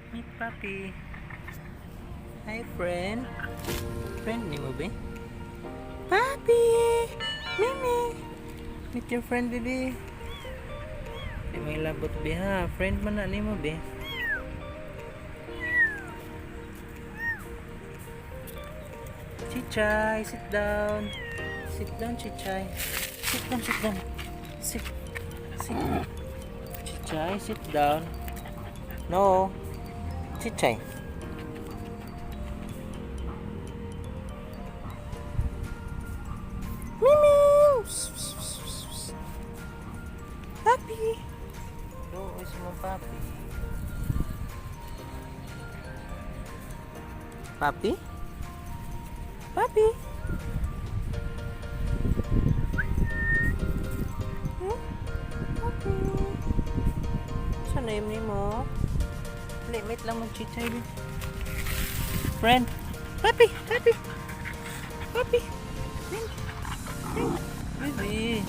Meet Papi. Hi, friend. Friend ni mo, be? Papi! Mimi! Meet your friend, baby. Di mo ilabot, be, ha? Friend man na ni mo, be. Chichay, sit down. Sit down, Chichay. Sit down, sit down. Sit. Sit. Chichay, sit down. No. Chichay. Mimi! Papi! No, is mo papi. Papi? Papi? Hmm? Papi? Sa name ni mo? Limit lang mo chichay ni. Friend. Papi! Papi! Papi! Friend. Friend. Baby.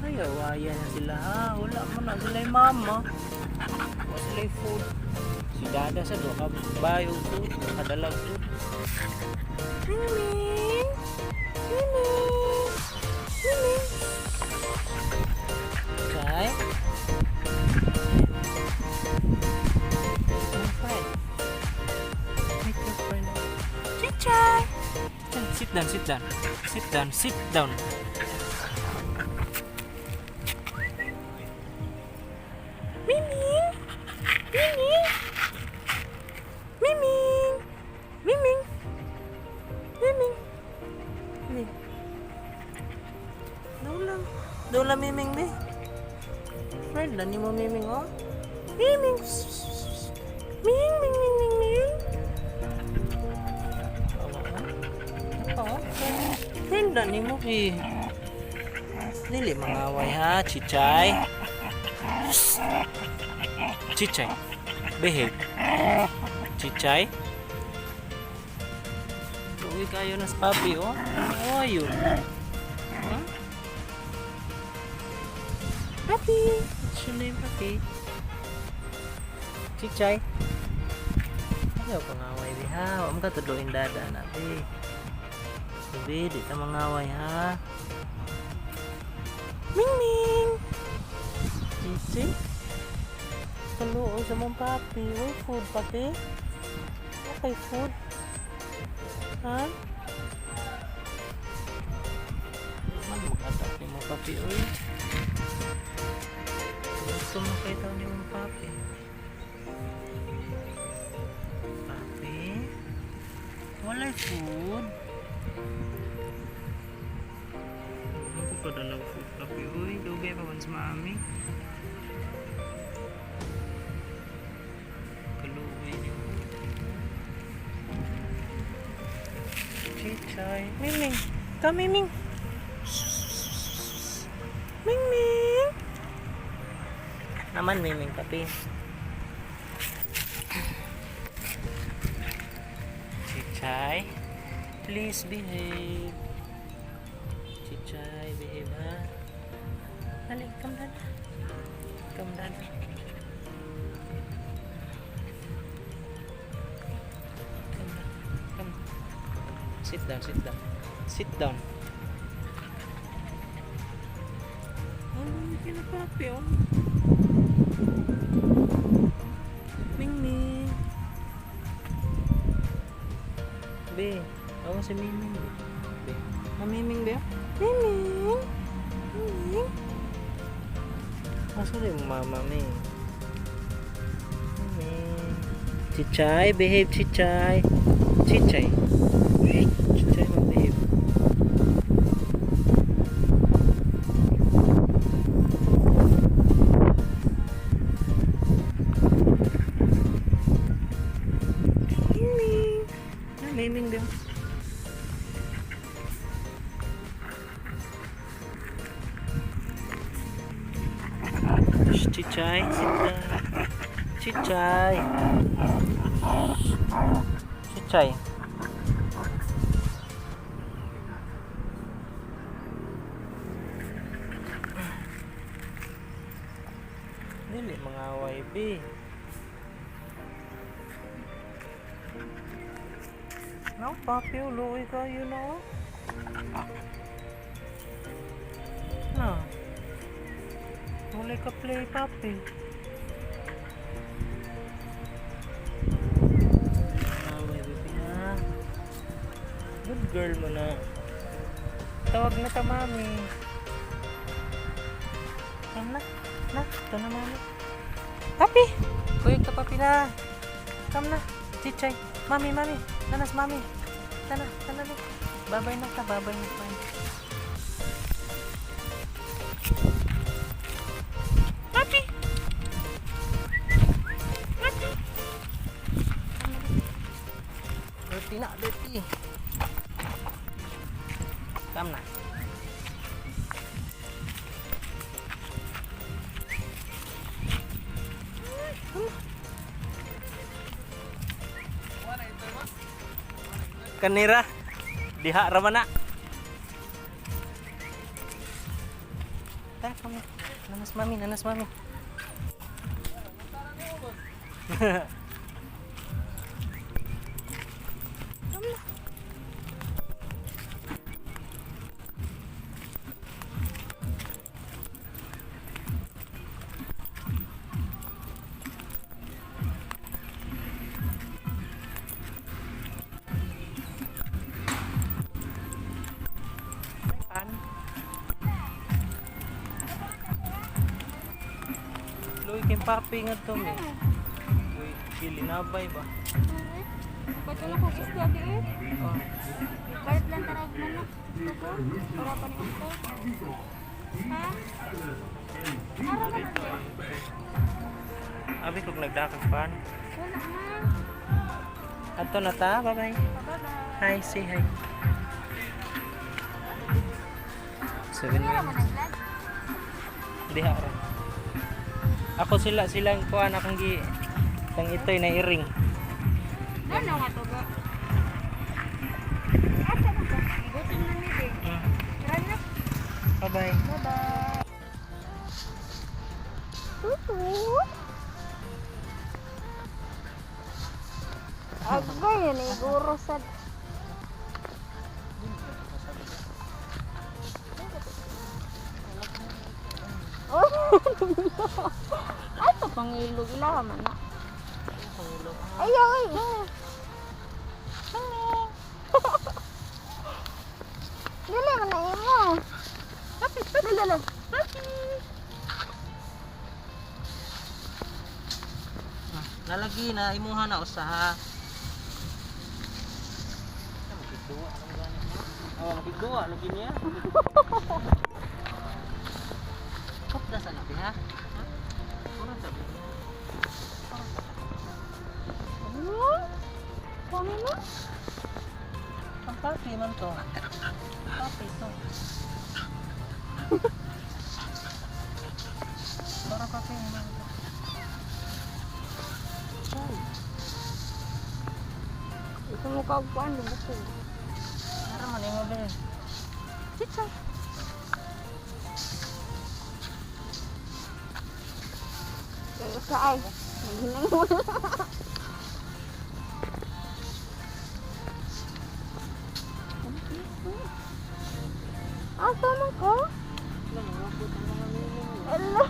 Ay, awayan na sila ha. Wala mo na sila yung mama. Wala sila yung food. Si Dada sa doon ka buy og food. Kadala og food. Mimi! Mimi! Mimi! Okay. My friend. Meet your friend. Chichay! Chichay, sit down, sit down. Sit down, sit down. Miming! Miming! Miming! Miming! Miming! Miming. Dula. Dula Miming, be. Friend na ni mo Miming, oh. Miming! Ming, ming, ming, ming, ming. Awa, oh. Oh, friend na ni mo, be. Dili mangaway ha, Chichay. Chichay. Behave. Chichay. Luwi kayo na sa papi, oh. How are you? Huh? Papi! What's your name, Papi? Chichay. Ayaw pangaway, di ha. Huwag mo ka tudluin dada na, be. Be, di ka mangaway, ha. Ming Ming! Chichi? Kaluoy sa mong papi. May food, papi? Okay, food. Ha? Man, mag-adapt ni mo papi, oy. Gusto mo kay tao ni mong papi. Papi? Walay food? Ano ko padala food, papi, oy? Dugay pa man sa mami. Kaluoy ni mo. Chichay. Miming. Come, Miming. Ming Ming. Naman, Miming, papi. Chichay. Please behave. Chichay, behave ha. Dali, come down. Come down. Come down. Come. Sit down, sit down. Sit down. Oh, hindi na papi, oh. Ming Ming. Be, ako si Miming. Be, mamiming be? Miming! Miming! Asa rin yung mama, Ming? Miming. Chichay, behave, Chichay. Chichay. Chichay, mag-behave. Miming. Ah, Miming daw. Shh, Chichay, sit down. Chichay. Chichay. Dili mga YB. No, papi, luoy kayo na, oh. Na. Wala ka play, papi. Ah, my baby, ha? Good girl mo na. Tawag na ta, mami. Come na. Na, ito na, mami. Papi! Kuyog ka, papi na. Come na. Chichay. Mami, mami. Nanas, mami. Tana, tana, na. Babay na ka, babay na ka. Papi! Papi! Dirty na, dirty. Come na. Kanira diha ra man na. Tara, kami. Nanas mami, nanas mami. Come na. Pan. Luy, kay papi nga to me. Uy, gilinabay ba? Ba't wala kong isda di eh? Oh. Palit lang tarag manok. Ito ko? Para pa ni ako. Ha? Ara na lang eh. Abi kog nagdakag pan. Wala na. Ato na ta, bye-bye. Bye-bye. Hi, say hi. 7 Wala mo minutes. nag-vlog? Diha ra. Ako sila silang kuan akong gi kang ito'y nairing. Ano nga to ba? Asa na ba? Gutom na ni eh. Tara na. Bye-bye. Bye-bye. Tutu. Agay, yan eh. Guro sa. Oh! Ato pangilog ila man na. Ay ay. Dili man na imo. Happy, dili dili. Happy. Nalagi na imuha na usa ha. Makigduwa ang gani mo. Oh, makigduwa lagi niya. Hop na sa labi ha. Ha? Puro sabi. Ano? Kami na? Ang papi man to. Papi to. Para papi man to. Ay, Ito mo kaugpuan, lubukog. Tara man imo be. Chicha. Sa ay. Naghinang mo. Ah, tama ko? Hello.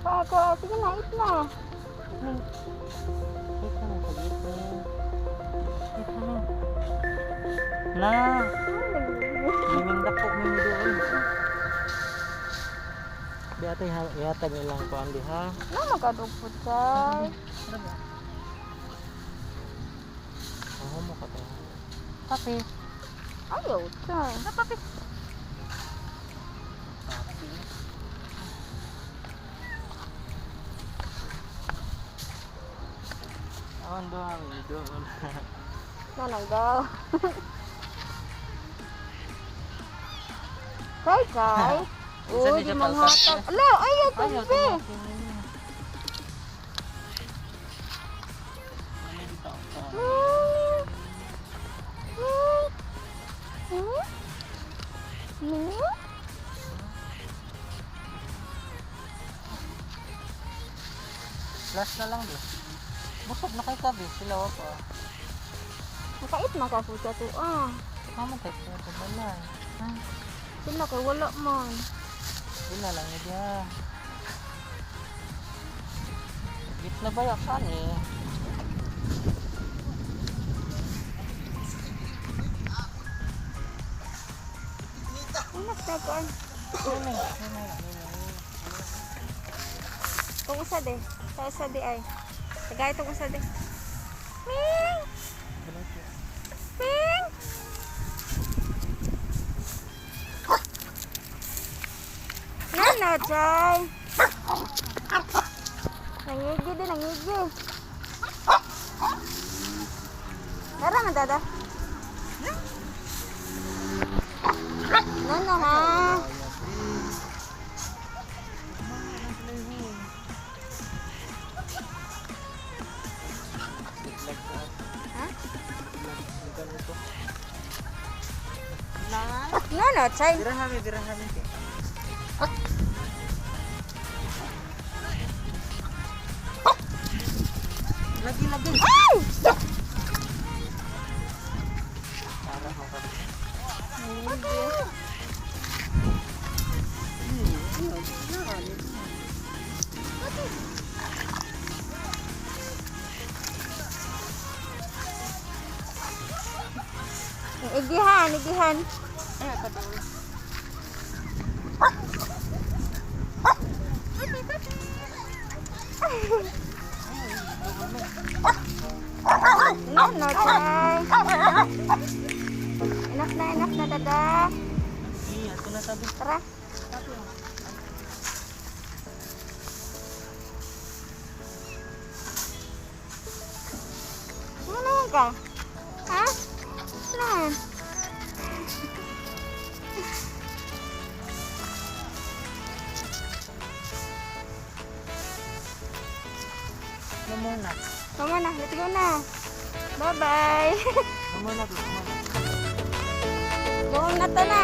Paka, sige na, eat na. Wait lang, saglit lang. Wait lang. Na, miming dako miming doon. Di ate ihatag nilang kuan diha. Na, magkadugpod kay. Oh, mo ka ba? Papi. Ayaw, chay. Papi. Awan doon, doon. Nanay daw. Kay, kay. Isa Uy, di di siya manghatag. Ala, ayaw, Ayaw, tumbi. Hmm. Hmm. Hmm? Hmm? Last na lang, di. Busog na kay kabi. Sila wa pa. Makait man ka po sa to ah. Mama tayo po ito wala. Ha? Sila kay wala man. Wala lang ni diha. Git na ba yakan eh? Unak na kuan. Ano eh? Ano eh? Kung usa de. Sa usa de ay. Tagay tong usa de. Ming! Ming! Nana, Jai. Nangigi din, nangigi. Tara na, Dada. Nana, ha? Ha? Nana, Jai. Dirahami, dirahami. Lagi, lagi. Ay! Para mo kami. Nangigi. Igihan, igihan. No, no, Chay. Enough na, Dada. Iya, ito na sabi. Tara. Ano naman ka? Ha? Ano naman? No more na. Come on na, let's go na. Bye-bye. No more na, no more na. Go na ta na.